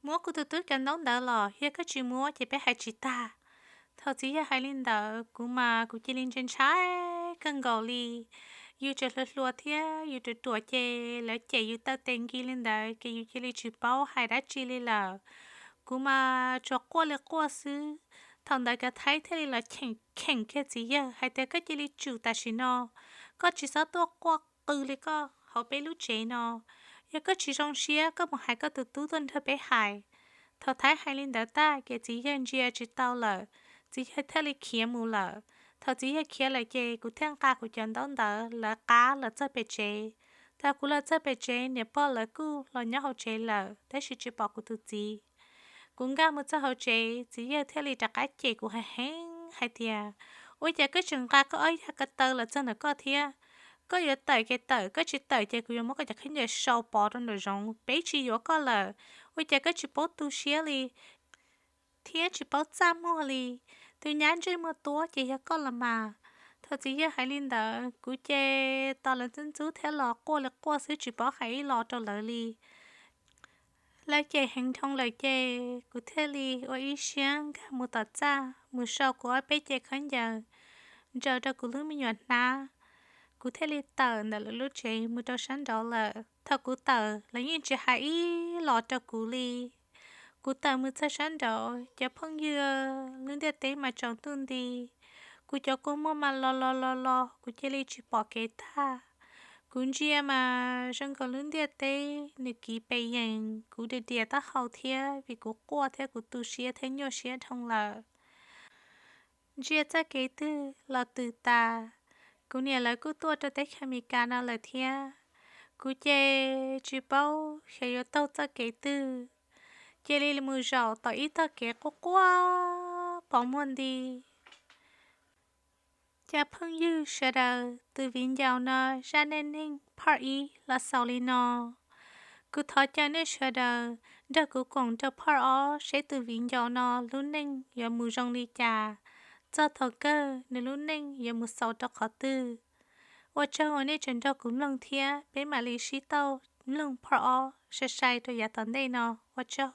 Muab kuv tus tub cov ntaub ntawv los, yog koj tsis muab ces peb hais tsis tag. Thaum txiv yawg hais li ntawd kuv mas kuv cia li ntshai ntshai kawg nkaus li. Yus tseem hluas hluas thiab yus ruam ruam ces lawv cem yus taw tes nkis li ntawd ces yus cia li tsis paub hais dab tsi li lawm. Kuv mas tsuas quaj li quaj xwb. Thaum ntawd cov Thaib thiaj li los cheem kiag txiv yawg hais tias, koj cia li tsum tam sim no, koj tsis txhob tuaj quaj qw li koj hauv peb lub tsev no. Yog koj tsis zoo siab koj mus hais koj tus tub tuaj nrog peb hais. Thaum Thaib hais li ntawd tag ces txiv yawg ntsia tsis tau lawm, txiv yawg thiaj li khiav mus lawm. Thaum txiv yawg khiav lawm ces kuv thiaj nqa kuv cov ntaub ntawv lawv qab los txog pem tsev. Thaum kuv los txog pem tsev niam pog lawv kuj los nyob hauv tsev lawm tab sis tsis pom kuv tus txiv. Kuv nkag mus txog hauv tsev txiv yawg thiaj li rov qab cem kuv heev heev hais tias, ua cas koj tseem nqa koj ob yag ko taw los txog ntawm koj thiab? Koj yuav tawm ces tawm, koj tsis tawm ces kuv yuav muab koj cov khaub ncaws sau pov rau nraum zoov, peb tsis yuav koj lawm. Ua cas koj tsis paub tu siab li thiab tsis paub txaj muag li? Tus nyab ntsej muag tuab ces yog koj los mas. Thaum txiv yawg hais li ntawd kuv ces tos lawv ntxub ntxub thiab los quaj li quaj xwb tsis paub hais ib los rau lawv li. Lawv cem heev dhau lawm ces kuv thiaj li ua ib siab nkag mus tom txaj mus sau kuv ob peb ce khaub ncaws ntsaws rau kuv lub me nyuam hnab. Kuv thiaj li tawm ntawm lawv lub tsev mus rau sab nraud lawm. Thaum kuv tawm lawv yeej tsis hais ib los rau kuv li. Kuv tawm mus txog sab nraud cov phooj ywg lub ntiaj teb mas tsaus ntuj nti. Kuv cov kua muag mas los los los los kuv cia li tsis pom kev tag. Kuv ntsia mas zoo nkaus lub ntiaj teb nws kiv pes yees, kuv diam diam taub hau thiab vim kuv quaj thiab kuv tu siab thiab nyuaj siab dhau lawm. Ntsia txoj kev twg los tws tas. Kuv niam lawv kuj tuaj rau teb chaws Amelikas no lawm thiab. Kuv ces tsis paub xyov yuav taug txoj kev twg, cia li mus zaum tom ib tog kev quaj quaj pov muag nti. Cov phooj ywg sawv daws, tus viv ncaus no zaj neej neeg part ib los xaus li no. Kuv thov caw nej sawv daws nrog kuv koom rau part ob seb tus viv ncaus no lub neej yuav mus zoo li cas, txog thaum kawg nws lub neej yuav mus xaus rau qhov twg. Ua tsaug uas nej tseem nrog kuv mloog thiab peb mam li sib tau mloog part ob sai sai rau yav tom ntej no. Ua tsaug.